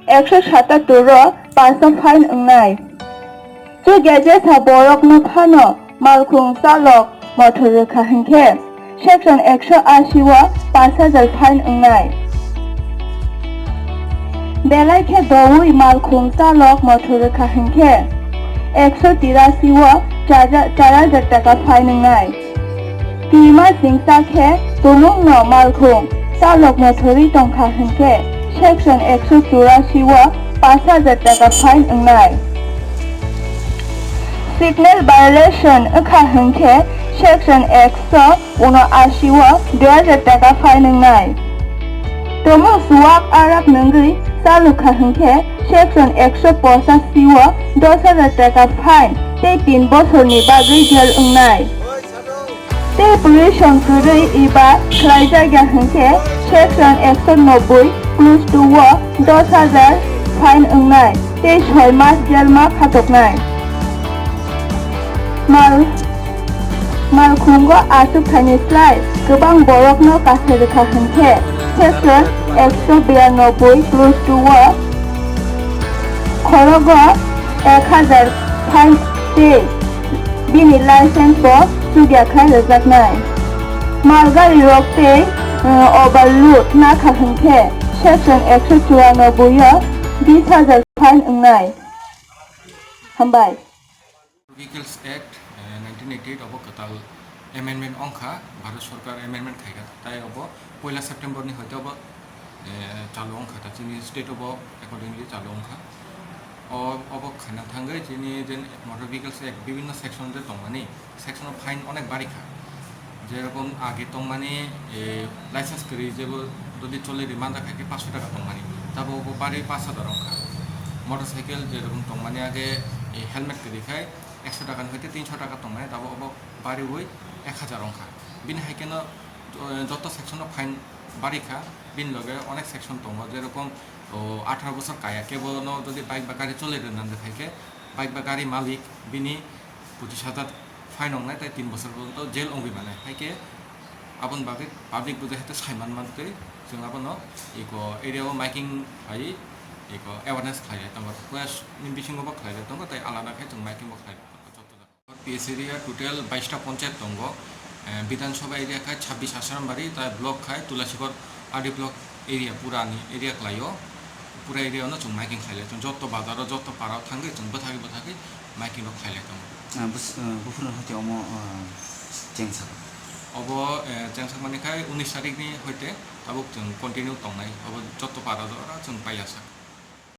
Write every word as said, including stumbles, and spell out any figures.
ekso satattor o pasa fine wngnai. Chuya jesa borokno phano malkhung chalok mothor rwkha hwnkhe section ekso asi o pash hajar fine wngnai. Belai khe doui malkhung chalok mothor rwkha hwnkhe ekso tirasi o char hajar taka fine wngnai. Twima chingsa khe tumungno malkhung chalok mothorwi tongkha hwnkhe section ekso churasi o pash hajar taka fine wngnai. Signal violation wngkha hwnkhe section ekso uno asi o dui hajar taka fine wngnai. Tumung suwak arak nungwi chalukha hwnkhe section ekso pochasi o dos hajar taka fine tei tin bosorni bagwi jail wngnai. Tei pollution kwrwi eba khlaijak ya hwnkhe section ekso nobboi plus two o dos hajar fine wngnai tei soi mas jelma khatoknai. Mal, malkhungo achuk thaini slai kwbang borokno kasai rwkha hwnkhe section ekso biyanobboi plus two o khorogo ek hajar fine tei bini license bo chukya khai rwjaknai. Malgari rok tei, eh, overload nakha hwnkhe section ekso churanobboi o bis hajar fine wngnai. Hambai. Vehicles Act, eh, nineteen eighty eight obo kwtal amendment wngkha, Bharat Sarkar amendment khaikha, tai obo poila September ni hoite obo, eh, chalu wngkha, ta chini state obo accordingly chalu wngkha. O, obo khaina thangwi chini je Motor Vehicles Act bibhinno section je tongmani, section o fine onek barikha. Jerokom age tongmani, eh, license kwrwi jebo jodi chole ri manjak hai khe paanch sho taka tongmani, tabo obo barwi paanch hajar wngkha. Motorcycle jerokom tongmani age, eh, helmet kwrwi khai ekso taka ni hoite tinsho taka tongmani, tabo obo bariwi ek hajar wngkha. Bini hai kheno, eh, joto section o fine barikha, bini loge onek section tongo, jerokom, o, atharo bosor kaya kebo no jodi bike ba gari chole ri manjak hai khe, bike ba gari malik bini pochis hajar fine wngnai tei tin bosor porjonto jail wngwi manai. Hai khe aboni bagwi public bo jehete sai man man twi chwng abono eko area o miking khlaiwi eko awareness khlai lai tongo. Request ni bisingo bo khlai lai tongo tei alada khe chwng miking bo khlai lai tongo joto jaga. P S area total bais ta ponchayat tongo. Eh, Bidhan Sabha area khe chabbish Asrambari, tai block khai Tulasikhor R D block area pura ni area khlaio. Pura area no chwng miking khlai lai tongo. Joto bazar o, joto para o thangwi chwng bwthagwi bwthagwi miking rok khlai lai tongo. Ah, bus-, ah, buphuru hoite omo, ah, chengsak? Obo, eh, chengsak mani khai unis tarik ni hoite tabuk chwng continue tongnai. Obo joto para jora chwng paiya sak.